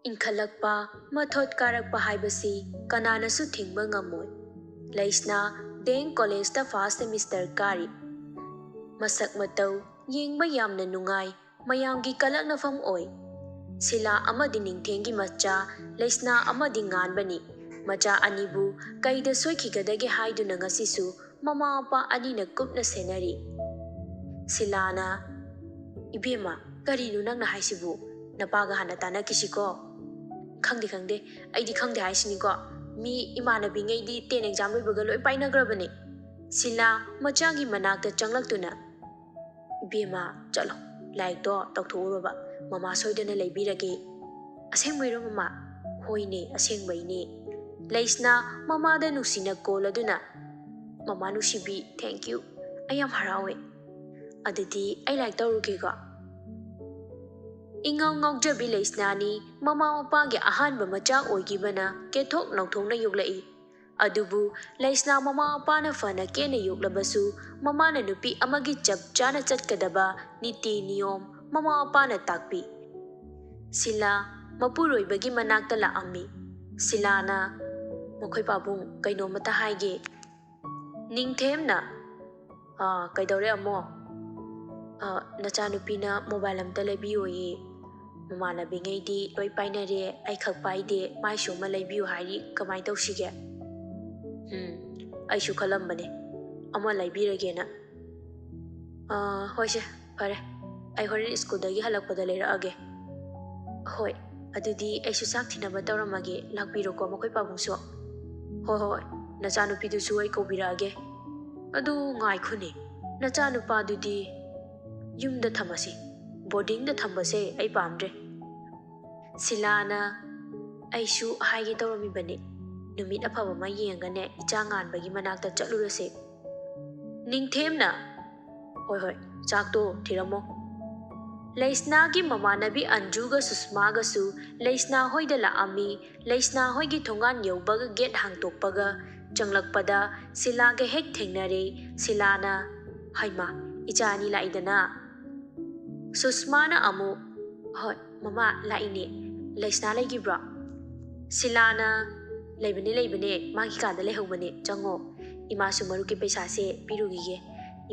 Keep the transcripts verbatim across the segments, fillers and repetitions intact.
ꯏꯟꯈꯠꯂꯛꯄ, ꯃꯊꯣꯠ ꯀꯥꯔꯛꯄ ꯍꯥꯏꯕꯁꯤ ꯀꯅꯥꯅꯁꯨ ꯊꯤꯡꯕ ꯉꯝꯃꯣꯏ꯫ ꯂꯩꯁꯅꯥ ꯗꯦꯡ ꯀꯣꯂꯦꯖꯇ ꯐꯥꯔꯁ ꯁꯦꯃꯤꯁꯇꯔ ꯀꯥꯔꯤ꯫ ꯃꯁꯛ ꯃꯇꯧ ꯌꯦꯡꯕ ꯌꯥꯝꯅ ꯅꯨꯡꯉꯥꯏ, ꯃꯌꯥꯝꯒꯤ ꯀꯂꯛꯅꯐꯝ ꯑꯣꯏ꯫ ꯁꯤꯂꯥ ꯑꯃꯗꯤ ꯅꯤꯡꯊꯦꯝꯒꯤ ꯃꯆꯥ ꯂꯩꯁꯅꯥ ꯑꯃꯗꯤ ꯉꯥꯟꯕꯅꯤ꯫ ꯃꯆꯥ ꯑꯅꯤꯕꯨ ꯀꯩꯗ ꯁꯣꯏꯈꯤꯒꯗꯒꯦ ꯍꯥꯏꯗꯨꯅ ꯉꯁꯤꯁꯨ ꯃꯃꯥ ꯃꯄꯥ ꯑꯅꯤꯅ ꯀꯨꯞꯅ ꯁꯦꯟꯅꯔꯤ꯫ ꯁꯤꯂꯥꯅ, "ꯏꯕꯦꯝꯃ, ꯀꯔꯤꯅꯣ ꯅꯪꯅ ꯍꯥꯏꯁꯤꯕꯨ? ꯅꯄꯥꯒ ꯍꯥꯟꯅ ꯇꯥꯟꯅꯈꯤꯁꯤꯀꯣ?" "ꯈꯪꯗꯦ, ꯈꯪꯗꯦ, ꯑꯩꯗꯤ ꯈꯪꯗꯦ ꯍꯥꯏꯁꯤꯅꯤꯀꯣ꯫ ꯃꯤ ꯏꯃꯥꯟꯅꯕꯤꯉꯩꯗꯤ ꯇꯦꯟ ꯑꯦꯛꯖꯥꯝ ꯂꯣꯏꯕꯒ ꯂꯣꯏ ꯄꯥꯏꯅꯈ꯭ꯔꯕꯅꯦ꯫" ꯁꯤꯂꯥ ꯃꯆꯥꯒꯤ ꯃꯅꯥꯛꯇ ꯆꯪꯂꯛꯇꯨꯅ, "ꯏꯕꯦꯝꯃ, ꯆꯠꯂꯣ, ꯂꯥꯏꯔꯤꯛꯇꯣ ꯇꯧꯊꯣꯛꯎꯔꯣꯕ, ꯃꯃꯥ ꯁꯣꯏꯗꯅ ꯂꯩꯕꯤꯔꯒꯦ꯫" "ꯑꯁꯦꯡꯕꯩꯔꯣ ꯃꯃꯥ?" "ꯍꯣꯏꯅꯦ, ꯑꯁꯦꯡꯕꯩꯅꯦ꯫" ꯂꯩꯁꯅꯥ ꯃꯃꯥꯗ ꯅꯨꯡꯁꯤꯅ ꯀꯣꯜ ꯑꯗꯨꯅ, "ꯃꯃꯥ ꯅꯨꯡꯁꯤꯕꯤ, thank you, ꯑꯩ ꯌꯥꯝ ꯍꯔꯥꯎꯋꯦ꯫ ꯑꯗꯨꯗꯤ ꯑꯩ ꯂꯥꯏꯔꯤꯛ ꯇꯧꯔꯨꯒꯦꯀꯣ꯫" ꯏꯉꯥꯎ ꯉꯥꯎꯖꯕꯤ ꯂꯩꯁꯅꯥꯅꯤ ꯃꯃꯥ ꯃꯄꯥꯒꯤ ꯑꯍꯥꯟꯕ ꯃꯆꯥ ꯑꯣꯏꯈꯤꯕꯅ ꯀꯦꯊꯣꯛ ꯅꯧꯊꯣꯛꯅ ꯌꯣꯛꯂꯛꯏ꯫ ꯑꯗꯨꯕꯨ ꯂꯩꯁꯅꯥ ꯃꯃꯥ ꯃꯄꯥꯅ ꯐꯅ ꯀꯦꯅ ꯌꯣꯛꯂꯕꯁꯨ, ꯃꯃꯥꯅ ꯅꯨꯄꯤ ꯑꯃꯒꯤ ꯆꯞ ꯆꯥꯅ ꯆꯠꯀꯗꯕ ꯅꯤꯇꯤ ꯅꯤꯌꯣꯝ ꯃꯃꯥ ꯃꯄꯥꯅ ꯇꯥꯛꯄꯤ꯫ ꯁꯤꯂꯥ ꯃꯄꯨꯔꯣꯏꯕꯒꯤ ꯃꯅꯥꯛꯇ ꯂꯥꯛꯑꯝꯃꯤ꯫ ꯁꯤꯂꯥꯅ, "ꯃꯈꯣꯏ ꯄꯥꯕꯨꯡ, ꯀꯩꯅꯣꯝꯃꯇ ꯍꯥꯏꯒꯦ꯫" ꯅꯤꯡꯊꯦꯝꯅ, "ꯑꯥ, ꯀꯩꯗꯧꯔꯦ ꯑꯃꯣ?" "ꯑꯥ, ꯅꯆꯥꯅꯨꯄꯤꯅ ꯃꯣꯕꯥꯏꯜ ꯑꯝꯇ ꯂꯩꯕꯤꯌꯣꯌꯦ꯫ ꯃꯃꯥꯟꯅꯕꯤꯉꯩꯗꯤ ꯂꯣꯏ ꯄꯥꯏꯅꯔꯦ, ꯑꯩꯈꯛ ꯄꯥꯏꯗꯦ, ꯃꯥꯏꯁꯨ ꯑꯃ ꯂꯩꯕꯤꯌꯨ ꯍꯥꯏꯔꯤ, ꯀꯃꯥꯏꯅ ꯇꯧꯁꯤꯒꯦ?" "ꯎꯝ, ꯑꯩꯁꯨ ꯈꯜꯂꯝꯕꯅꯦ, ꯑꯃ ꯂꯩꯕꯤꯔꯒꯦꯅ꯫" "ꯑꯥ, ꯍꯣꯏꯁꯦ, ꯐꯔꯦ, ꯑꯩ ꯍꯣꯔꯦꯟ ꯁ꯭ꯀꯨꯜꯗꯒꯤ ꯍꯜꯂꯛꯄꯗ ꯂꯩꯔꯛꯑꯒꯦ꯫" "ꯍꯣꯏ, ꯑꯗꯨꯗꯤ ꯑꯩꯁꯨ ꯆꯥꯛ ꯊꯤꯅꯕ ꯇꯧꯔꯝꯃꯒꯦ, ꯂꯥꯛꯄꯤꯔꯣꯀꯣ ꯃꯈꯣꯏ ꯄꯥꯕꯨꯡꯁꯨ꯫" "ꯍꯣꯏ, ꯍꯣꯏ, ꯅꯆꯥꯅꯨꯄꯤꯗꯨꯁꯨ ꯑꯩ ꯀꯧꯕꯤꯔꯛꯑꯒꯦ꯫ ꯑꯗꯨ ꯉꯥꯏꯈꯣꯅꯦ, ꯅꯆꯥꯅꯨꯄꯥꯗꯨꯗꯤ ꯌꯨꯝꯗ ꯊꯝꯃꯁꯤ, ꯕꯣꯔꯗꯤꯡꯗ ꯊꯝꯕꯁꯦ ꯑꯩ ꯄꯥꯝꯗ꯭ꯔꯦ꯫" ꯁꯤꯂꯥꯅ, "ꯑꯩꯁꯨ ꯍꯥꯏꯒꯦ ꯇꯧꯔꯝꯃꯤꯕꯅꯦ, ꯅꯨꯃꯤꯠ ꯑꯐꯕ ꯑꯃ ꯌꯦꯡꯉꯒꯅꯦ ꯏꯆꯥ ꯉꯥꯟꯕꯒꯤ ꯃꯅꯥꯛꯇ ꯆꯠꯂꯨꯔꯁꯦ꯫" ꯅꯤꯡꯊꯦꯝꯅ, "ꯍꯣꯏ, ꯍꯣꯏ, ꯆꯥꯛꯇꯣ ꯊꯤꯔꯝꯃꯣ꯫" ꯂꯩꯁꯅꯥꯒꯤ ꯃꯃꯥꯟꯅꯕꯤ ꯑꯟꯖꯨꯒ ꯁꯨꯁꯃꯥꯒꯁꯨ ꯂꯩꯁꯅꯥ ꯍꯣꯏꯗ ꯂꯥꯛꯑꯝꯃꯤ꯫ ꯂꯩꯁꯅꯥ ꯍꯣꯏꯒꯤ ꯊꯣꯡꯒꯥꯟ ꯌꯧꯕꯒ ꯒꯦꯠ ꯍꯥꯡꯇꯣꯛꯄꯒ ꯆꯪꯂꯛꯄꯗ ꯁꯤꯂꯥꯒ ꯍꯦꯛ ꯊꯦꯡꯅꯔꯦ꯫ ꯁꯤꯂꯥꯅ, "ꯍꯩꯃꯥ, ꯏꯆꯥ ꯑꯅꯤ ꯂꯥꯛꯏꯗꯅ?" ꯁꯨꯁꯃꯥꯅ ꯑꯃꯨꯛ, "ꯍꯣꯏ, ꯃꯃꯥ, ꯂꯥꯛꯏꯅꯦ꯫ "ꯂꯩꯁꯅꯥ ꯂꯩꯈꯤꯕ꯭ꯔꯣ?" ꯁꯤꯂꯥꯅ, "ꯂꯩꯕꯅꯦ, ꯂꯩꯕꯅꯦ, ꯃꯥꯒꯤ ꯀꯥꯗ ꯂꯩꯍꯧꯕꯅꯦ, ꯆꯪꯉꯣ꯫ ꯏꯃꯥꯁꯨ ꯃꯔꯨꯞꯀꯤ ꯄꯩꯁꯥꯁꯦ ꯄꯤꯔꯨꯈꯤꯒꯦ꯫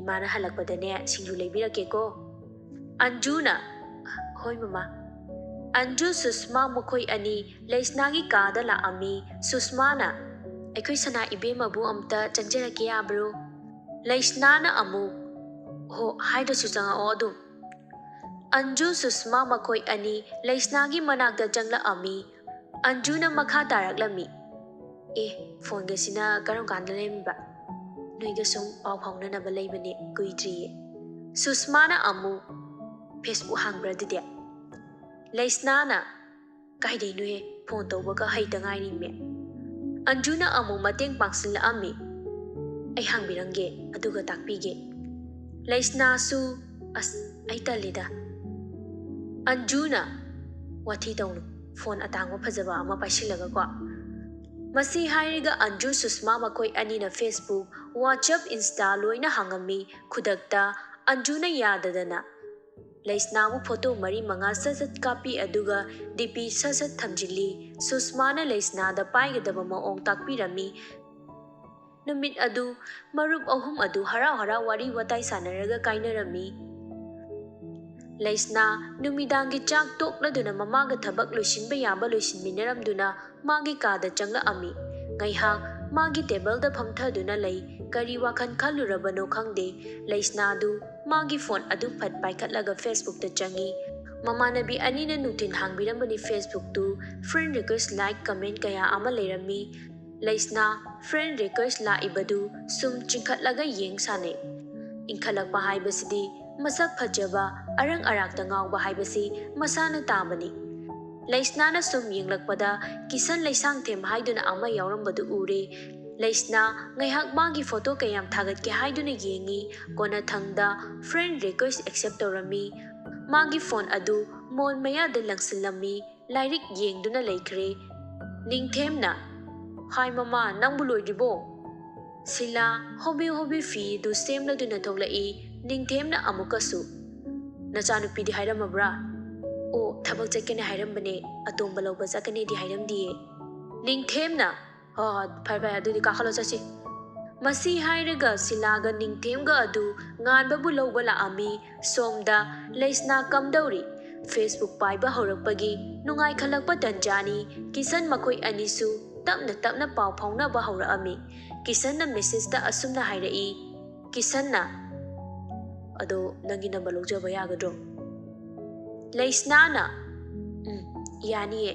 ꯏꯃꯥꯅ ꯍꯜꯂꯛꯄꯗꯅꯦ ꯁꯤꯡꯖꯨ ꯂꯩꯕꯤꯔꯛꯀꯦꯀꯣ꯫" ꯑꯟꯖꯨꯅ, "ꯍꯣꯏ ꯃꯃꯥ꯫" ꯑꯟꯖꯨ, ꯁꯨꯁꯃꯥ ꯃꯈꯣꯏ ꯑꯅꯤ ꯂꯩꯁꯅꯥꯒꯤ ꯀꯥꯗ ꯂꯥꯛꯑꯝꯃꯤ꯫ ꯁꯨꯁꯃꯥꯅ, "ꯑꯩꯈꯣꯏ ꯁꯅꯥ ꯏꯕꯦꯝꯃꯕꯨ ꯑꯝꯇ ꯆꯪꯖꯔꯛꯀꯦ ꯌꯥꯕ꯭ꯔꯣ?" ꯂꯩꯁꯅꯥꯅ ꯑꯃꯨꯛ, "ꯍꯣ, ꯍꯥꯏꯗ꯭ꯔꯁꯨ ꯆꯪꯉꯛꯑꯣ ꯑꯗꯨꯝ꯫" ꯑꯟꯖꯨ, ꯁꯨꯁꯃꯥ ꯃꯈꯣꯏ ꯑꯅꯤ ꯂꯩꯁꯅꯥꯒꯤ ꯃꯅꯥꯛꯇ ꯆꯪꯂꯛꯑꯝꯃꯤ꯫ ꯑꯟꯖꯨꯅ ꯃꯈꯥ ꯇꯥꯔꯛꯂꯝꯃꯤ, "ꯑꯦ, ꯐꯣꯟꯒꯁꯤꯅ ꯀꯔꯝ ꯀꯥꯟꯗ ꯂꯩꯔꯝꯃꯤꯕ? ꯅꯣꯏꯒ ꯁꯨꯝ ꯄꯥꯎ ꯐꯥꯎꯅꯅꯕ ꯂꯩꯕꯅꯦ, ꯀꯨꯏꯗ꯭ꯔꯤꯌꯦ꯫" ꯁꯨꯁꯃꯥꯅ ꯑꯃꯨꯛ, "Facebook ꯍꯥꯡꯕ꯭ꯔꯥ ꯑꯗꯨꯗꯤ?" ꯂꯩꯁꯅꯥꯅ, "ꯀꯥꯏꯗꯩꯅꯣꯍꯦ, ꯐꯣꯟ ꯇꯧꯕꯒ ꯍꯩꯇ ꯉꯥꯏꯔꯤꯃꯦ꯫" ꯑꯟꯖꯨꯅ ꯑꯃꯨꯛ ꯃꯇꯦꯡ ꯄꯥꯡꯁꯤꯜꯂꯛꯑꯝꯃꯤ, "ꯑꯩ ꯍꯥꯡꯕꯤꯔꯝꯒꯦ, ꯑꯗꯨꯒ ꯇꯥꯛꯄꯤꯒꯦ꯫" ꯂꯩꯁꯅꯥꯁꯨ, "ꯑꯁ, ꯑꯩ ꯇꯜꯂꯤꯗ꯫" ꯑꯟꯖꯨꯅ, "ꯋꯥꯊꯤ ꯇꯧꯅꯨ, ꯐꯣꯟ ꯑꯇꯥꯡꯕ ꯐꯖꯕ ꯑꯃ ꯄꯥꯏꯁꯤꯜꯂꯒꯀꯣ꯫" ꯃꯁꯤ ꯍꯥꯏꯔꯒ ꯑꯟꯖꯨ, ꯁꯨꯁꯃꯥ ꯃꯈꯣꯏ ꯑꯅꯤꯅ Facebook, WhatsApp, Insta ꯂꯣꯏꯅ ꯍꯥꯡꯉꯝꯃꯤ꯫ ꯈꯨꯗꯛꯇ ꯑꯟꯖꯨꯅ ꯌꯥꯗꯗꯅ ꯂꯩꯁꯅꯥꯕꯨ ꯐꯣꯇꯣ ꯃꯔꯤ ꯃꯉꯥ ꯁꯠ ꯁꯠ ꯀꯥꯞꯄꯤ, ꯑꯗꯨꯒ DP ꯁꯠ ꯁꯠ ꯊꯝꯖꯤꯜꯂꯤ꯫ ꯁꯨꯁꯃꯥꯅ ꯂꯩꯁꯅꯥꯗ ꯄꯥꯏꯒꯗꯕ ꯃꯑꯣꯡ ꯇꯥꯛꯄꯤꯔꯝꯃꯤ꯫ ꯅꯨꯃꯤꯠ ꯑꯗꯨ ꯃꯔꯨꯞ ꯑꯍꯨꯝ ꯑꯗꯨ ꯍꯔꯥꯎ ꯍꯔꯥꯎ ꯋꯥꯔꯤ ꯋꯥꯇꯥꯏ ꯁꯥꯟꯅꯔꯒ ꯀꯥꯏꯅꯔꯝꯃꯤ꯫ ꯂꯩꯁꯅꯥ ꯅꯨꯃꯤꯗꯥꯡꯒꯤ ꯆꯥꯛ ꯇꯣꯛꯂꯗꯨꯅ ꯃꯃꯥꯒ ꯊꯕꯛ ꯂꯣꯏꯁꯤꯟꯕ ꯌꯥꯕ ꯂꯣꯏꯁꯤꯟꯃꯤꯟꯅꯔꯝꯗꯨꯅ ꯃꯥꯒꯤ ꯀꯥꯗ ꯆꯪꯂꯛꯑꯝꯃꯤ꯫ ꯉꯥꯏꯍꯥꯛ ꯃꯥꯒꯤ ꯇꯦꯕꯜꯗ ꯐꯝꯊꯗꯨꯅ ꯂꯩ꯫ ꯀꯔꯤ ꯋꯥꯈꯜ ꯈꯜꯂꯨꯔꯕꯅꯣ ꯈꯪꯗꯦ, ꯂꯩꯁꯅꯥꯗꯨ ꯃꯥꯒꯤ ꯐꯣꯟ ꯑꯗꯨ ꯐꯠ ꯄꯥꯏꯈꯠꯂꯒ Facebookꯇ ꯆꯪꯉꯤ꯫ ꯃꯃꯥꯟꯅꯕꯤ ꯑꯅꯤꯅ ꯅꯨꯡꯊꯤꯜ ꯍꯥꯡꯕꯤꯔꯝꯕꯅꯤ Facebookꯇꯨ꯫ Friend request, like, comment ꯀꯌꯥ ꯑꯃ ꯂꯩꯔꯝꯃꯤ꯫ ꯂꯩꯁꯅꯥ friend request ꯂꯥꯛꯏꯕꯗꯨ ꯁꯨꯝ ꯆꯤꯡꯈꯠꯂꯒ ꯌꯦꯡ ꯁꯥꯟꯅꯩ꯫ ꯏꯟꯈꯠꯂꯛꯄ ꯍꯥꯏꯕꯁꯤꯗꯤ ꯃꯁꯛ ꯐꯖꯕ, ꯑꯔꯪ ꯑꯔꯥꯛꯇ ꯉꯥꯎꯕ ꯍꯥꯏꯕꯁꯤ ꯃꯁꯥꯅ ꯇꯥꯕꯅꯤ꯫ ꯂꯩꯁꯅꯥꯅ ꯁꯨꯝ ꯌꯦꯡꯂꯛꯄꯗ ꯀꯤꯁꯟ ꯂꯩꯁꯥꯡꯊꯦꯝ ꯍꯥꯏꯗꯨꯅ ꯑꯃ ꯌꯥꯎꯔꯝꯕꯗꯨ ꯎꯔꯦ꯫ ꯂꯩꯁꯅꯥ ꯉꯥꯏꯍꯥꯛ ꯃꯥꯒꯤ ꯐꯣꯇꯣ ꯀꯌꯥꯝ ꯊꯥꯒꯠꯀꯦ ꯍꯥꯏꯗꯨꯅ ꯌꯦꯡꯉꯤ꯫ ꯀꯣꯟꯅꯊꯪꯗ friend request accept ꯇꯧꯔꯝꯃꯤ꯫ ꯃꯥꯒꯤ ꯐꯣꯟ ꯑꯗꯨ ꯃꯣꯟ ꯃꯌꯥꯗ ꯂꯪꯁꯤꯜꯂꯝꯃꯤ꯫ ꯂꯥꯏꯔꯤꯛ ꯌꯦꯡꯗꯨꯅ ꯂꯩꯈ꯭ꯔꯦ꯫ ꯅꯤꯡꯊꯦꯝꯅ, "ꯍꯥꯏ ꯃꯃꯥ, ꯅꯪꯕꯨ ꯂꯣꯏꯗ꯭ꯔꯤꯕꯣ?" ꯁꯤꯂꯥ ꯍꯣꯕꯦ ꯍꯣꯕꯦ ꯐꯤꯗꯨ ꯁꯦꯝꯂꯗꯨꯅ ꯊꯣꯛꯂꯛꯏ꯫ ꯅꯤꯡꯊꯦꯝꯅ ꯑꯃꯨꯛꯀꯁꯨ, "ꯅꯆꯥꯅꯨꯄꯤꯗꯤ ꯍꯥꯏꯔꯝꯃꯕ꯭ꯔꯥ?" "ꯑꯣ, ꯊꯕꯛ ꯆꯠꯀꯅꯤ ꯍꯥꯏꯔꯝꯕꯅꯦ, ꯑꯇꯣꯝꯕ ꯂꯧꯕ ꯆꯠꯀꯅꯤꯗꯤ ꯍꯥꯏꯔꯝꯗꯤꯌꯦ꯫" ꯅꯤꯡꯊꯦꯝꯅ, "ꯍꯣꯏ, ꯍꯣꯏ, ꯐꯔꯦ, ꯐꯔꯦ, ꯑꯗꯨꯗꯤ ꯀꯥꯈꯠꯂꯣ, ꯆꯠꯁꯤ꯫" ꯃꯁꯤ ꯍꯥꯏꯔꯒ ꯁꯤꯂꯥꯒ ꯅꯤꯡꯊꯦꯝꯒ ꯑꯗꯨ ꯉꯥꯟꯕꯕꯨ ꯂꯧꯕ ꯂꯥꯛꯑꯝꯃꯤ꯫ ꯁꯣꯝꯗ ꯂꯩꯁꯅꯥ ꯀꯝꯗꯧꯔꯤ? Facebook ꯄꯥꯏꯕ ꯍꯧꯔꯛꯄꯒꯤ ꯅꯨꯡꯉꯥꯏꯈꯠꯂꯛꯄ ꯇꯟꯖꯥꯅꯤ꯫ ꯀꯤꯁꯟ ꯃꯈꯣꯏ ꯑꯅꯤꯁꯨ ꯇꯞꯅ ꯇꯞꯅ ꯄꯥꯎ ꯐꯥꯎꯅꯕ ꯍꯧꯔꯛꯑꯝꯃꯤ꯫ ꯀꯤꯁꯟꯅ message ꯇ ꯑꯁꯨꯝꯅ ꯍꯥꯏꯔꯛꯏ꯫ ꯀꯤꯁꯟꯅ, "ꯑꯗꯣ ꯅꯪꯒꯤ number ꯂꯧꯖꯕ ꯌꯥꯒꯗ꯭ꯔꯣ?" ꯂꯩꯁꯅꯥꯅ, "ꯎꯝ, ꯌꯥꯅꯤꯌꯦ꯫"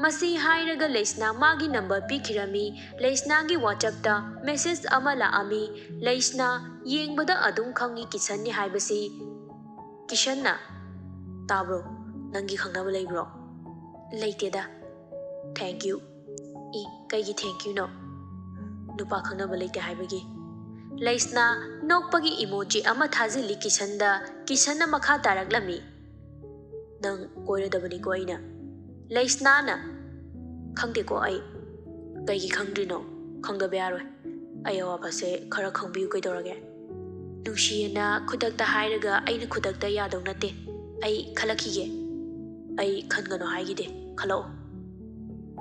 ꯃꯁꯤ ꯍꯥꯏꯔꯒ ꯂꯩꯁꯅꯥ ꯃꯥꯒꯤ number ꯄꯤꯈꯤꯔꯝꯃꯤ꯫ ꯂꯩꯁꯅꯥꯒꯤ WhatsApp ꯇ message ꯑꯃ ꯂꯥꯛꯑꯝꯃꯤ꯫ ꯂꯩꯁꯅꯥ ꯌꯦꯡꯕꯗ ꯑꯗꯨꯝ ꯈꯪꯉꯤ ꯀꯤꯁꯟꯅꯤ ꯍꯥꯏꯕꯁꯤ꯫ ꯀꯤꯁꯟꯅ, "ꯇꯥꯕ꯭ꯔꯣ? ꯅꯪꯒꯤ ꯈꯪꯅꯕ ꯂꯩꯕ꯭ꯔꯣ?" "ꯂꯩꯇꯦꯗ꯫" "Thank you꯫" "ꯏ, ꯀꯩꯒꯤ thank you ꯅꯣ? ꯅꯨꯄꯥ ꯈꯪꯅꯕ ꯂꯩꯇꯦ ꯍꯥꯏꯕꯒꯤ?" ꯂꯩꯁꯅꯥ ꯅꯣꯛꯄꯒꯤ emoji ꯑꯃ ꯊꯥꯖꯤꯜꯂꯤ ꯀꯤꯁꯟꯗ꯫ ꯀꯤꯁꯟꯅ ꯃꯈꯥ ꯇꯥꯔꯛꯂꯝꯃꯤ, "ꯅꯪ ꯀꯣꯏꯔꯗꯕꯅꯤꯀꯣ ꯑꯩꯅ꯫" ꯂꯩꯁꯅꯥꯅ, "ꯈꯪꯗꯦꯀꯣ ꯑꯩ꯫" "ꯀꯩꯒꯤ ꯈꯪꯗ꯭ꯔꯤꯅꯣ? ꯈꯪꯗꯕ ꯌꯥꯔꯣꯏ꯫ ꯑꯩ ꯑꯋꯥꯕꯁꯦ ꯈꯔ ꯈꯪꯕꯤꯌꯨ ꯀꯩꯗꯧꯔꯒꯦ?" "ꯅꯨꯡꯁꯤꯌꯦꯅ ꯈꯨꯗꯛꯇ ꯍꯥꯏꯔꯒ ꯑꯩꯅ ꯈꯨꯗꯛꯇ ꯌꯥꯗꯧ ꯅꯠꯇꯦ꯫ ꯑꯩ ꯈꯜꯂꯛꯈꯤꯒꯦ꯫" "ꯑꯩ ꯈꯟꯒꯅꯣ ꯍꯥꯏꯈꯤꯗꯦ, ꯈꯜꯂꯛꯑꯣ꯫"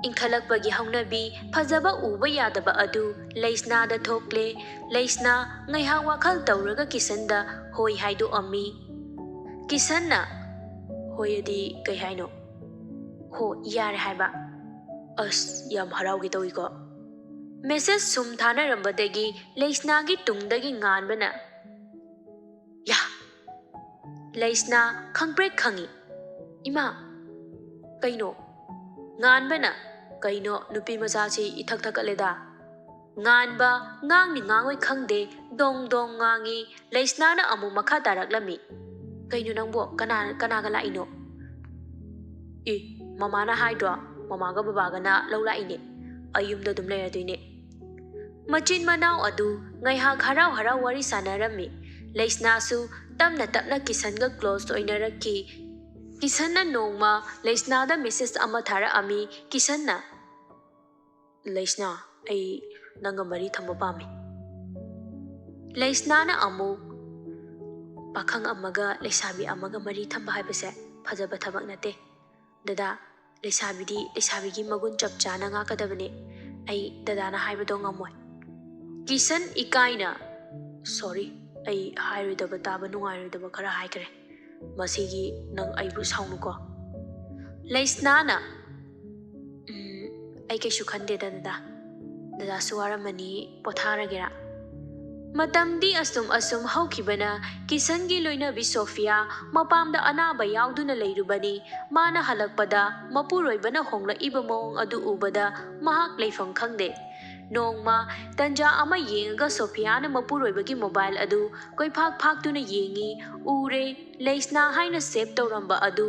ꯏꯟꯈꯠꯂꯛꯄꯒꯤ ꯍꯧꯅꯕꯤ ꯐꯖꯕ ꯎꯕ ꯌꯥꯗꯕ ꯑꯗꯨ ꯂꯩꯁꯅꯥꯗ ꯊꯣꯛꯂꯦ꯫ ꯂꯩꯁꯅꯥ ꯉꯥꯏꯍꯥꯛ ꯋꯥꯈꯜ ꯇꯧꯔꯒ ꯀꯤꯁꯟꯗ ꯍꯣꯏ ꯍꯥꯏꯗꯣꯛꯑꯝꯃꯤ꯫ ꯀꯤꯁꯟꯅ, "ꯍꯣꯏ ꯑꯗꯤ ꯀꯩ ꯍꯥꯏꯅꯣ?" "ꯍꯣ, ꯌꯥꯔꯦ ꯍꯥꯏꯕ꯫" "ꯑꯁ, ꯌꯥꯝ ꯍꯔꯥꯎꯒꯦ ꯇꯧꯏꯀꯣ꯫" Message ꯁꯨꯝ ꯊꯥꯅꯔꯝꯕꯗꯒꯤ ꯂꯩꯁꯅꯥꯒꯤ ꯇꯨꯡꯗꯒꯤ ꯉꯥꯟꯕꯅ, "ꯌꯥ!" ꯂꯩꯁꯅꯥ ꯈꯪꯄ꯭ꯔꯦꯛ ꯈꯪꯉꯤ꯫ "ꯏꯃꯥ, ꯀꯩꯅꯣ?" ꯉꯥꯟꯕꯅ, "ꯀꯩꯅꯣ, ꯅꯨꯄꯤ ꯃꯆꯥꯁꯤ ꯏꯊꯛ ꯊꯛꯀꯠꯂꯦꯗ?" ꯉꯥꯟꯕ ꯉꯥꯡꯅꯤ ꯉꯥꯡꯉꯣꯏ ꯈꯪꯗꯦ, ꯗꯣꯡ ꯗꯣꯡ ꯉꯥꯡꯉꯤ꯫ ꯂꯩꯁꯅꯥꯅ ꯑꯃꯨꯛ ꯃꯈꯥ ꯇꯥꯔꯛꯂꯝꯃꯤ, "ꯀꯩꯅꯣ ꯅꯪꯕꯣ? ꯀꯅꯥ, ꯀꯅꯥꯒ ꯂꯥꯛꯏꯅꯣ?" "ꯑꯦ, ꯃꯃꯥꯅ ꯍꯥꯏꯗ꯭ꯔꯣ? ꯃꯃꯥꯒ ꯕꯕꯥꯒꯅ ꯂꯧ ꯂꯥꯛꯏꯅꯦ꯫ ꯑꯩ ꯌꯨꯝꯗ ꯑꯗꯨꯝ ꯂꯩꯔꯗꯣꯏꯅꯦ꯫" ꯃꯆꯤꯟ ꯃꯅꯥꯎ ꯑꯗꯨ ꯉꯥꯏꯍꯥꯛ ꯍꯔꯥꯎ ꯍꯔꯥꯎ ꯋꯥꯔꯤ ꯁꯥꯟꯅꯔꯝꯃꯤ꯫ ꯂꯩꯁꯅꯥꯁꯨ ꯇꯞꯅ ꯇꯞꯅ ꯀꯤꯁꯟꯒ close ꯑꯣꯏꯅꯔꯛꯈꯤ꯫ ꯀꯤꯁꯟꯅ ꯅꯣꯡꯃ ꯂꯩꯁꯅꯥꯗ message ꯑꯃ ꯊꯥꯔꯛꯑꯝꯃꯤ꯫ ꯀꯤꯁꯟꯅ, "ꯂꯩꯁꯅꯥ, ꯑꯩ ꯅꯪꯒ ꯃꯔꯤ ꯊꯝꯕ ꯄꯥꯝꯃꯤ꯫" ꯂꯩꯁꯅꯥꯅ ꯑꯃꯨꯛ, ꯄꯥꯈꯪ ꯑꯃꯒ ꯂꯩꯁꯥꯕꯤ ꯑꯃꯒ ꯃꯔꯤ ꯊꯝꯕ ꯍꯥꯏꯕꯁꯦ ꯐꯖꯕ ꯊꯕꯛ ꯅꯠꯇꯦ꯫ ꯗꯗꯥ, ꯂꯩꯁꯥꯕꯤꯗꯤ ꯂꯩꯁꯥꯕꯤꯒꯤ ꯃꯒꯨꯟ ꯆꯞ ꯆꯥꯅ ꯉꯥꯛꯀꯗꯕꯅꯦ꯫ ꯑꯩ ꯗꯗꯥꯅ ꯍꯥꯏꯕꯗꯣ ꯉꯝꯃꯣꯏ꯫ ꯀꯤꯁꯟ ꯏꯀꯥꯏꯅ, "Sorry, ꯑꯩ ꯍꯥꯏꯔꯣꯏꯗꯕ ꯇꯥꯕ ꯅꯨꯡꯉꯥꯏꯔꯣꯏꯗꯕ ꯈꯔ ꯍꯥꯏꯈ꯭ꯔꯦ꯫ ꯃꯁꯤꯒꯤ ꯅꯪ ꯑꯩꯕꯨ ꯁꯥꯎꯅꯨꯀꯣ꯫" ꯂꯩꯁꯅꯥꯅ, "ꯎꯝ, ꯑꯩ ꯀꯩꯁꯨ ꯈꯟꯗꯦꯗ ꯗꯗꯥ꯫ ꯗꯗꯥꯁꯨ ꯋꯥꯔꯝꯃꯅꯤ, ꯄꯣꯊꯥꯔꯒꯦꯔꯥ?" ꯃꯇꯝꯗꯤ ꯑꯁꯨꯝ ꯑꯁꯨꯝ ꯍꯧꯈꯤꯕꯅ ꯀꯤꯁꯟꯒꯤ ꯂꯣꯏꯅꯕꯤ ꯁꯣꯐꯤꯌꯥ ꯃꯄꯥꯝꯗ ꯑꯅꯥꯕ ꯌꯥꯎꯗꯨꯅ ꯂꯩꯔꯨꯕꯅꯤ꯫ ꯃꯥꯅ ꯍꯜꯂꯛꯄꯗ ꯃꯄꯨꯔꯣꯏꯕꯅ ꯍꯣꯡꯂꯛꯏꯕ ꯃꯑꯣꯡ ꯑꯗꯨ ꯎꯕꯗ ꯃꯍꯥꯛ ꯂꯩꯐꯝ ꯈꯪꯗꯦ꯫ ꯅꯣꯡꯃ ꯇꯟꯖꯥ ꯑꯃ ꯌꯦꯡꯉꯒ ꯁꯣꯐꯤꯌꯥꯅ ꯃꯄꯨꯔꯣꯏꯕꯒꯤ ꯃꯣꯕꯥꯏꯜ ꯑꯗꯨ ꯀꯣꯏꯐꯥꯛ ꯐꯥꯛꯇꯨꯅ ꯌꯦꯡꯉꯤ꯫ ꯎꯔꯦ, ꯂꯩꯁꯅꯥ ꯍꯥꯏꯅ ꯁꯦꯚ ꯇꯧꯔꯝꯕ ꯑꯗꯨ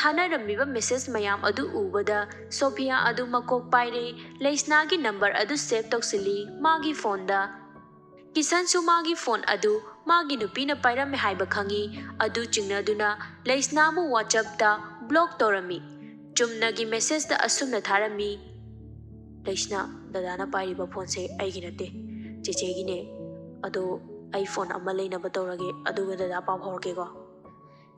ꯊꯥꯅꯔꯝꯃꯤꯕ ꯃꯦꯁꯦꯖ ꯃꯌꯥꯝ ꯑꯗꯨ ꯎꯕꯗ ꯁꯣꯐꯤꯌꯥ ꯑꯗꯨ ꯃꯀꯣꯛ ꯄꯥꯏꯔꯦ꯫ ꯂꯩꯁꯅꯥꯒꯤ ꯅꯝꯕꯔ ꯑꯗꯨ ꯁꯦꯚ ꯇꯧꯁꯤꯜꯂꯤ ꯃꯥꯒꯤ ꯐꯣꯟꯗ꯫ ꯀꯤꯁꯟꯁꯨ ꯃꯥꯒꯤ ꯐꯣꯟ ꯑꯗꯨ ꯃꯥꯒꯤ ꯅꯨꯄꯤꯅ ꯄꯥꯏꯔꯝꯃꯦ ꯍꯥꯏꯕ ꯈꯪꯏ꯫ ꯑꯗꯨ ꯆꯤꯡꯅꯗꯨꯅ ꯂꯩꯁꯅꯥꯕꯨ WhatsApp-ꯇ ꯕ꯭ꯂꯣꯛ ꯇꯧꯔꯝꯃꯤ꯫ ꯆꯨꯝꯅꯒꯤ ꯃꯦꯁꯦꯖꯇ ꯑꯁꯨꯝꯅ ꯊꯥꯔꯝꯃꯤ, "ꯂꯩꯁꯅꯥ, ꯗꯗꯥꯅ ꯄꯥꯏꯔꯤꯕ ꯐꯣꯟꯁꯦ ꯑꯩꯒꯤ ꯅꯠꯇꯦ, ꯆꯦꯆꯦꯒꯤꯅꯦ꯫ ꯑꯗꯣ ꯑꯩ ꯐꯣꯟ ꯑꯃ ꯂꯩꯅꯕ ꯇꯧꯔꯒꯦ, ꯑꯗꯨꯒ ꯗꯗꯥ ꯄꯥꯎ ꯐꯥꯎꯔꯛꯀꯦꯀꯣ꯫"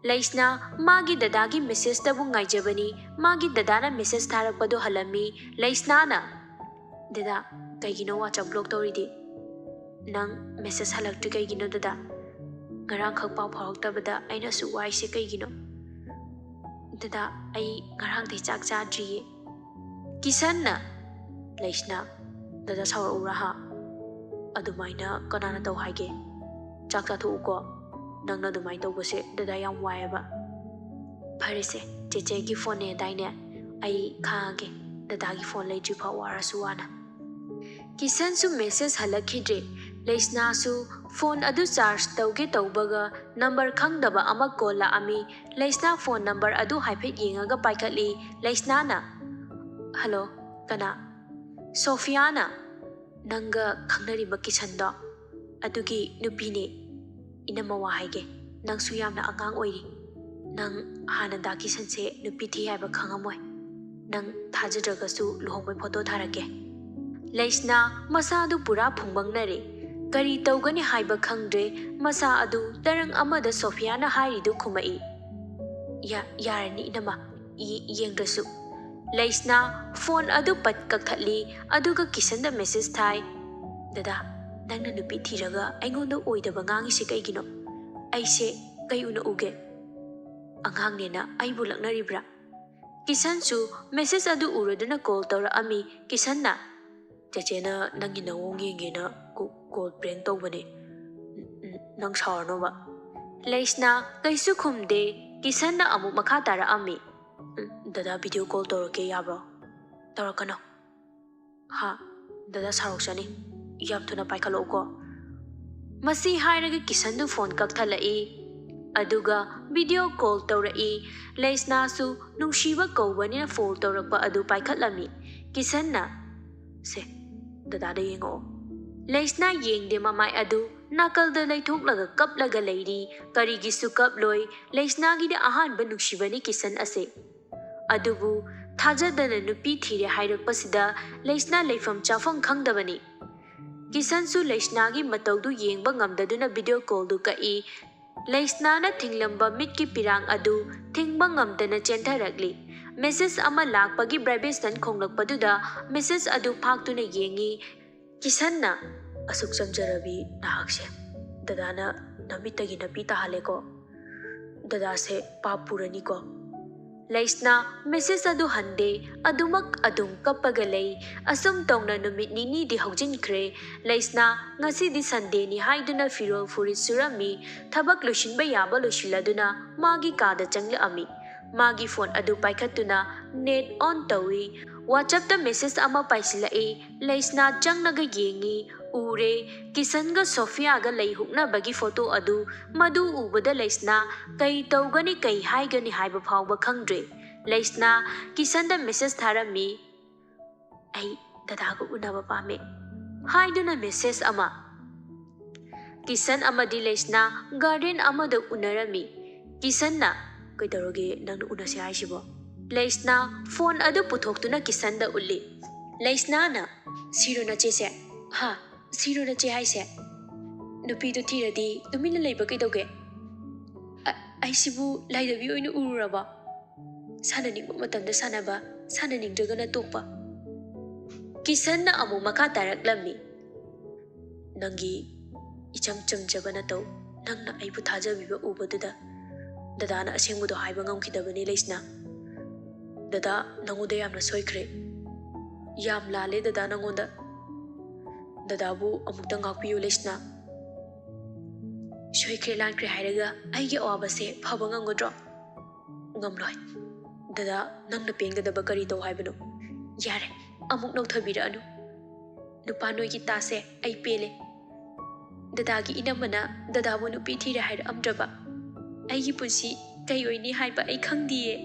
ꯂꯩꯁꯅꯥ ꯃꯥꯒꯤ ꯗꯗꯥꯒꯤ ꯃꯦꯁꯦꯖꯇꯕꯨ ꯉꯥꯏꯖꯕꯅꯤ꯫ ꯃꯥꯒꯤ ꯗꯗꯥꯅ ꯃꯦꯁꯦꯖ ꯊꯥꯔꯛꯄꯗꯨ ꯍꯜꯂꯝꯃꯤ꯫ ꯂꯩꯁꯅꯥꯅ, "ꯗꯗꯥ, ꯀꯩꯒꯤꯅꯣ WhatsApp ꯕ꯭ꯂꯣꯛ ꯇꯧꯔꯤꯗꯤ? ꯅꯪ ꯃꯦꯁꯦꯖ ꯍꯜꯂꯛꯇ꯭ꯔꯤ ꯀꯩꯒꯤꯅꯣ ꯗꯗꯥ? ꯉꯔꯥꯡꯈꯛ ꯄꯥꯎ ꯐꯥꯎꯔꯛꯇꯕꯗ ꯑꯩꯅ ꯑꯁꯨꯛ ꯋꯥꯏꯁꯦ ꯀꯩꯒꯤꯅꯣ? ꯗꯗꯥ, ꯑꯩ ꯉꯔꯥꯡꯗꯩ ꯆꯥꯛ ꯆꯥꯗ꯭ꯔꯤꯌꯦ꯫" ꯀꯤꯁꯟꯅ, "ꯂꯩꯁꯅꯥ, ꯗꯗꯥ ꯁꯥꯎꯔꯛꯎꯔꯥ ꯍꯥ? ꯑꯗꯨꯃꯥꯏꯅ ꯀꯅꯥꯅ ꯇꯧ ꯍꯥꯏꯒꯦ? ꯆꯥꯛ ꯆꯥꯊꯣꯛꯎꯀꯣ꯫ ꯅꯪꯅ ꯑꯗꯨꯃꯥꯏꯅ ꯇꯧꯕꯁꯦ ꯗꯗꯥ ꯌꯥꯝ ꯋꯥꯏꯌꯦꯕ꯫" "ꯐꯔꯦꯁꯦ, ꯆꯦꯆꯦꯒꯤ ꯐꯣꯟꯅꯦꯗꯥꯏꯅꯦ? ꯑꯩ ꯈꯥꯡꯉꯒꯦ, ꯗꯗꯥꯒꯤ ꯐꯣꯟ ꯂꯩꯇ꯭ꯔꯤꯐꯥꯎ ꯋꯥꯔꯁꯨ ꯋꯥꯅ꯫" ꯀꯤꯁꯟꯁꯨ ꯃꯦꯁꯦꯖ ꯍꯜꯂꯛꯈꯤꯗ꯭ꯔꯦ꯫ ꯂꯩꯁꯅꯥꯁꯨ ꯐꯣꯟ ꯑꯗꯨ ꯆꯥꯔꯖ ꯇꯧꯒꯦ ꯇꯧꯕꯒ ꯅꯝꯕꯔ ꯈꯪꯗꯕ ꯑꯃ ꯀꯣꯜ ꯂꯥꯛꯑꯝꯃꯤ꯫ ꯂꯩꯁꯅꯥ ꯐꯣꯟ ꯅꯝꯕꯔ ꯑꯗꯨ ꯍꯥꯏꯐꯦꯠ ꯌꯦꯡꯉꯒ ꯄꯥꯏꯈꯠꯂꯤ꯫ ꯂꯩꯁꯅꯥꯅ, "ꯍꯜꯂꯣ, ꯀꯅꯥ?" ꯁꯣꯐꯤꯌꯥꯅ, "ꯅꯪꯒ ꯈꯪꯅꯔꯤꯕ ꯀꯤꯁꯟꯗꯣ? ꯑꯗꯨꯒꯤ ꯅꯨꯄꯤꯅꯦ꯫ ꯏꯅꯝꯃ, ꯋꯥ ꯍꯥꯏꯒꯦ, ꯅꯪꯁꯨ ꯌꯥꯝꯅ ꯑꯉꯥꯡ ꯑꯣꯏꯔꯤ꯫ ꯅꯪ ꯍꯥꯟꯅ ꯗꯥ ꯀꯤꯁꯟꯁꯦ ꯅꯨꯄꯤ ꯊꯤ ꯍꯥꯏꯕ ꯈꯪꯉꯝꯃꯣꯏ꯫ ꯅꯪ ꯊꯥꯖꯗ꯭ꯔꯒꯁꯨ ꯂꯨꯍꯣꯡꯕꯩ ꯐꯣꯇꯣ ꯊꯥꯔꯛꯀꯦ꯫" ꯂꯩꯁꯅꯥ ꯃꯁꯥꯗꯨ ꯄꯨꯔꯥ ꯐꯨꯡꯕꯪꯅꯔꯦ꯫ ꯀꯔꯤ ꯇꯧꯒꯅꯤ ꯍꯥꯏꯕ ꯈꯪꯗ꯭ꯔꯦ꯫ ꯃꯁꯥ ꯑꯗꯨ ꯇꯔꯪ ꯑꯃꯗ ꯁꯣꯐꯤꯌꯥꯅ ꯍꯥꯏꯔꯤꯗꯨ ꯈꯨꯝꯃꯛꯏ꯫ "ꯌꯥ-, ꯌꯥꯔꯅꯤ ꯏꯅꯝꯃ, ꯌꯦ-, ꯌꯦꯡꯗ꯭ꯔꯁꯨ꯫" ꯂꯩꯁꯅꯥ ꯐꯣꯟ ꯑꯗꯨ ꯄꯠ ꯀꯛꯊꯠꯂꯤ, ꯑꯗꯨꯒ ꯀꯤꯁꯟꯗ ꯃꯦꯁꯦꯖ ꯊꯥꯏ꯫ "ꯗꯗꯥ, ꯅꯪꯅ ꯅꯨꯄꯤ ꯊꯤꯔꯒ ꯑꯩꯉꯣꯟꯗ ꯑꯣꯏꯗꯕ ꯉꯥꯡꯉꯤꯁꯤ ꯀꯩꯒꯤꯅꯣ? ꯑꯩꯁꯦ ꯀꯩ ꯎꯅ ꯎꯒꯦ?" "ꯑꯉꯥꯡꯅꯦꯅ ꯑꯩꯕꯨ ꯂꯛꯅꯔꯤꯕ꯭ꯔꯥ?" ꯀꯤꯁꯟꯁꯨ ꯃꯦꯁꯦꯖ ꯑꯗꯨ ꯎꯔꯗꯨꯅ ꯀꯣꯜ ꯇꯧꯔꯛꯑꯝꯃꯤ꯫ ꯀꯤꯁꯟꯅ, "ꯆꯦꯆꯦꯅ ꯅꯪꯒꯤ ꯅꯑꯣꯡ ꯌꯦꯡꯒꯦꯅ ꯀꯣ-, ꯀꯣꯜ ꯄ꯭ꯔꯦꯡ ꯇꯧꯕꯅꯦ꯫ ꯎꯝ, ꯎꯝ, ꯅꯪ ꯁꯥꯎꯔꯅꯣꯕ꯫" ꯂꯩꯁꯅꯥ ꯀꯩꯁꯨ ꯈꯨꯝꯗꯦ꯫ ꯀꯤꯁꯟꯅ ꯑꯃꯨꯛ ꯃꯈꯥ ꯇꯥꯔꯛꯑꯝꯃꯤ꯫ "ꯎꯝ, ꯗꯗꯥ ꯚꯤꯗꯤꯑꯣ ꯀꯣꯜ ꯇꯧꯔꯛꯀꯦ ꯌꯥꯕ꯭ꯔꯣ?" "ꯇꯧꯔꯛꯀꯅꯣ꯫" "ꯍꯥ, ꯗꯗꯥ ꯁꯥꯎꯔꯛꯆꯅꯤ꯫ ꯌꯥꯝ ꯊꯨꯅ ꯄꯥꯏꯈꯠꯂꯛꯎꯀꯣ꯫" ꯃꯁꯤ ꯍꯥꯏꯔꯒ ꯀꯤꯁꯟꯗꯨ ꯐꯣꯟ ꯀꯛꯊꯠꯂꯛꯏ꯫ ꯑꯗꯨꯒ ꯚꯤꯗꯤꯑꯣ ꯀꯣꯜ ꯇꯧꯔꯛꯏ꯫ ꯂꯩꯁꯅꯥꯁꯨ ꯅꯨꯡꯁꯤꯕ ꯀꯧꯕꯅꯤꯅ ꯐꯣꯟ ꯇꯧꯔꯛꯄ ꯑꯗꯨ ꯄꯥꯏꯈꯠꯂꯝꯃꯤ꯫ ꯀꯤꯁꯟꯅ, "ꯁꯦ, ꯗꯗꯥꯗ ꯌꯦꯡꯉꯛꯑꯣ꯫" ꯂꯩꯁꯅꯥ ꯌꯦꯡꯗꯦ ꯃꯃꯥꯏ ꯑꯗꯨ, ꯅꯥꯀꯜꯗ ꯂꯩꯊꯣꯛꯂꯒ ꯀꯞꯂꯒ ꯂꯩꯔꯤ꯫ ꯀꯔꯤꯒꯤꯁꯨ ꯀꯞꯂꯣꯏ꯫ ꯂꯩꯁꯅꯥꯒꯤꯗꯤ ꯑꯍꯥꯟꯕ ꯅꯨꯡꯁꯤꯕꯅꯤ ꯀꯤꯁꯟ ꯑꯁꯦ꯫ ꯑꯗꯨꯕꯨ ꯊꯥꯖꯗꯅ ꯅꯨꯄꯤ ꯊꯤꯔꯦ ꯍꯥꯏꯔꯛꯄꯁꯤꯗ ꯂꯩꯁꯅꯥ ꯂꯩꯐꯝ ꯆꯥꯐꯝ ꯈꯪꯗꯕꯅꯤ꯫ ꯀꯤꯁꯟꯁꯨ ꯂꯩꯁꯅꯥꯒꯤ ꯃꯇꯧꯗꯨ ꯌꯦꯡꯕ ꯉꯝꯗꯗꯨꯅ ꯚꯤꯗꯤꯑꯣ ꯀꯣꯜꯗꯨ ꯀꯛꯏ꯫ ꯂꯩꯁꯅꯥꯅ ꯊꯤꯡꯂꯝꯕ ꯃꯤꯠꯀꯤ ꯄꯤꯔꯥꯡ ꯑꯗꯨ ꯊꯤꯡꯕ ꯉꯝꯗꯅ ꯆꯦꯟꯊꯔꯛꯂꯤ꯫ ꯃꯦꯁꯦꯖ ꯑꯃ ꯂꯥꯛꯄꯒꯤ ꯚꯥꯏꯕ꯭ꯔꯦꯁꯟ ꯈꯣꯡꯂꯛꯄꯗꯨꯗ ꯃꯦꯁꯦꯖ ꯑꯗꯨ ꯐꯥꯛꯇꯨꯅ ꯌꯦꯡꯏ꯫ ꯀꯤꯁꯟꯅ, "ꯑꯁꯨꯛ ꯆꯝꯖꯔꯕꯤ ꯅꯍꯥꯛꯁꯦ ꯗꯗꯥꯅ ꯅꯃꯤꯠꯇꯒꯤ ꯅꯥꯄꯤ ꯇꯥꯍꯜꯂꯦꯀꯣ꯫ ꯗꯗꯥꯁꯦ ꯄꯥꯞ ꯄꯨꯔꯅꯤꯀꯣ꯫" ꯂꯩꯁꯅꯥ ꯃꯦꯁꯦꯖ ꯑꯗꯨ ꯍꯟꯗꯦ꯫ ꯑꯗꯨꯃꯛ ꯑꯗꯨꯝ ꯀꯞꯄꯒ ꯂꯩ꯫ ꯑꯁꯨꯝ ꯇꯧꯅ ꯅꯨꯃꯤꯠ ꯅꯤꯅꯤꯗꯤ ꯍꯧꯖꯤꯟꯈ꯭ꯔꯦ꯫ ꯂꯩꯁꯅꯥ ꯉꯁꯤꯗꯤ ꯁꯟꯗꯦꯅꯤ ꯍꯥꯏꯗꯨꯅ ꯐꯤꯔꯣꯜ ꯐꯨꯔꯤꯠ ꯁꯨꯔꯝꯃꯤ꯫ ꯊꯕꯛ ꯂꯣꯏꯁꯤꯟꯕ ꯌꯥꯕ ꯂꯣꯏꯁꯤꯜꯂꯗꯨꯅ ꯃꯥꯒꯤ ꯀꯥꯗ ꯆꯪꯂꯛꯑꯝꯃꯤ꯫ ꯃꯥꯒꯤ ꯐꯣꯟ ꯑꯗꯨ ꯄꯥꯏꯈꯠꯇꯨꯅ ꯅꯦꯠ ꯑꯣꯟ ꯇꯧꯏ꯫ ꯋꯥꯆꯞꯇ ꯃꯦꯁꯦꯖ ꯑꯃ ꯄꯥꯏꯁꯤꯜꯂꯛꯏ꯫ ꯂꯩꯁꯅꯥ ꯆꯪꯂꯒ ꯌꯦꯡꯏ꯫ ꯎꯔꯦ꯫ ꯀꯤꯁꯟꯒ ꯁꯣꯐꯤꯌꯥꯒ ꯂꯩ ꯍꯨꯛꯅꯕꯒꯤ ꯐꯣꯇꯣ ꯑꯗꯨ꯫ ꯃꯗꯨ ꯎꯕꯗ ꯂꯩꯁꯅꯥ ꯀꯩ ꯇꯧꯒꯅꯤ, ꯀꯩ ꯍꯥꯏꯒꯅꯤ ꯍꯥꯏꯕ ꯐꯥꯎꯕ ꯈꯪꯗ꯭ꯔꯦ꯫ ꯂꯩꯁꯅꯥ ꯀꯤꯁꯟꯗ ꯃꯦꯁꯦꯖ ꯊꯥꯔꯝꯃꯤ꯫ "ꯑꯩ ꯗꯗꯥꯒ ꯎꯅꯕ ꯄꯥꯝꯃꯦ" ꯍꯥꯏꯗꯨꯅ ꯃꯦꯁꯦꯖ ꯑꯃ꯫ ꯀꯤꯁꯟ ꯑꯃꯗꯤ ꯂꯩꯁꯅꯥ ꯒꯥꯔꯗꯦꯟ ꯑꯃꯗ ꯎꯅꯔꯝꯃꯤ꯫ ꯀꯤꯁꯟꯅ, "ꯀꯩꯗꯧꯔꯒꯦ ꯅꯪꯅ ꯎꯅꯁꯦ ꯍꯥꯏꯁꯤꯕꯣ?" ꯂꯩꯁꯅꯥ ꯐꯣꯟ ꯑꯗꯨ ꯄꯨꯊꯣꯛꯇꯨꯅ ꯀꯤꯁꯟꯗ ꯎꯠꯂꯤ꯫ ꯂꯩꯁꯅꯥꯅ, "ꯁꯤꯔꯣ ꯅꯆꯦꯁꯦ? ꯍꯥ? ꯁꯤꯔꯣ ꯅꯆꯦ ꯍꯥꯏꯁꯦ?" ꯅꯨꯄꯤꯗꯨ ꯊꯤꯔꯗꯤ ꯇꯨꯃꯤꯟꯅ ꯂꯩꯕ ꯀꯩꯗꯧꯒꯦ? ꯑ-, ꯑꯩꯁꯤꯕꯨ ꯂꯥꯏꯗꯕꯤ ꯑꯣꯏꯅ ꯎꯔꯨꯔꯕ? ꯁꯥꯟꯅꯅꯤꯡꯕ ꯃꯇꯝꯗ ꯁꯥꯟꯅꯕ, ꯁꯥꯟꯅꯅꯤꯡꯗ꯭ꯔꯒꯅ ꯇꯣꯛꯄ꯫ ꯀꯤꯁꯟꯅ ꯑꯃꯨꯛ ꯃꯈꯥ ꯇꯥꯔꯛꯂꯝꯃꯤ, "ꯅꯪꯒꯤ ꯏꯆꯝ ꯆꯝꯖꯕ ꯅꯇꯧ, ꯅꯪꯅ ꯑꯩꯕꯨ ꯊꯥꯖꯕꯤꯕ ꯎꯕꯗꯨꯗ ꯗꯗꯥꯅ ꯑꯁꯦꯡꯕꯗꯣ ꯍꯥꯏꯕ ꯉꯝꯈꯤꯗꯕꯅꯤ ꯂꯩꯁꯅꯥ꯫ ꯗꯗꯥ, ꯅꯉꯣꯟꯗ ꯌꯥꯝꯅ ꯁꯣꯏꯈ꯭ꯔꯦ꯫ ꯌꯥꯝ ꯂꯥꯜꯂꯦ ꯗꯗꯥ ꯅꯉꯣꯟꯗ꯫ ꯗꯗꯥꯕꯨ ꯑꯃꯨꯛꯇ ꯉꯥꯛꯄꯤꯌꯨ ꯂꯩꯁꯅꯥ꯫ ꯁꯣꯏꯈ꯭ꯔꯦ ꯂꯥꯟꯈ꯭ꯔꯦ ꯍꯥꯏꯔꯒ ꯑꯩꯒꯤ ꯑꯋꯥꯕꯁꯦ ꯐꯕ ꯉꯝꯒꯗ꯭ꯔꯣ? ꯉꯝꯂꯣꯏ꯫ ꯗꯗꯥ, ꯅꯪꯅ ꯄꯦꯟꯒꯗꯕ ꯀꯔꯤ ꯇꯧ ꯍꯥꯏꯕꯅꯣ? ꯌꯥꯔꯦ, ꯑꯃꯨꯛ ꯅꯧꯊꯕꯤꯔꯛꯑꯅꯨ꯫ ꯅꯨꯄꯥ ꯅꯣꯏꯒꯤ ꯇꯥꯁꯦ, ꯑꯩ ꯄꯦꯜꯂꯦ꯫ ꯗꯗꯥꯒꯤ ꯏꯅꯝꯃꯅ ꯗꯗꯥꯕꯨ ꯅꯨꯄꯤ ꯊꯤꯔꯦ ꯍꯥꯏꯔꯛꯑꯝꯗ꯭ꯔꯕ ꯑꯩꯒꯤ ꯄꯨꯟꯁꯤ ꯀꯩ ꯑꯣꯏꯅꯤ ꯍꯥꯏꯕ ꯑꯩ ꯈꯪꯗꯤꯌꯦ"꯫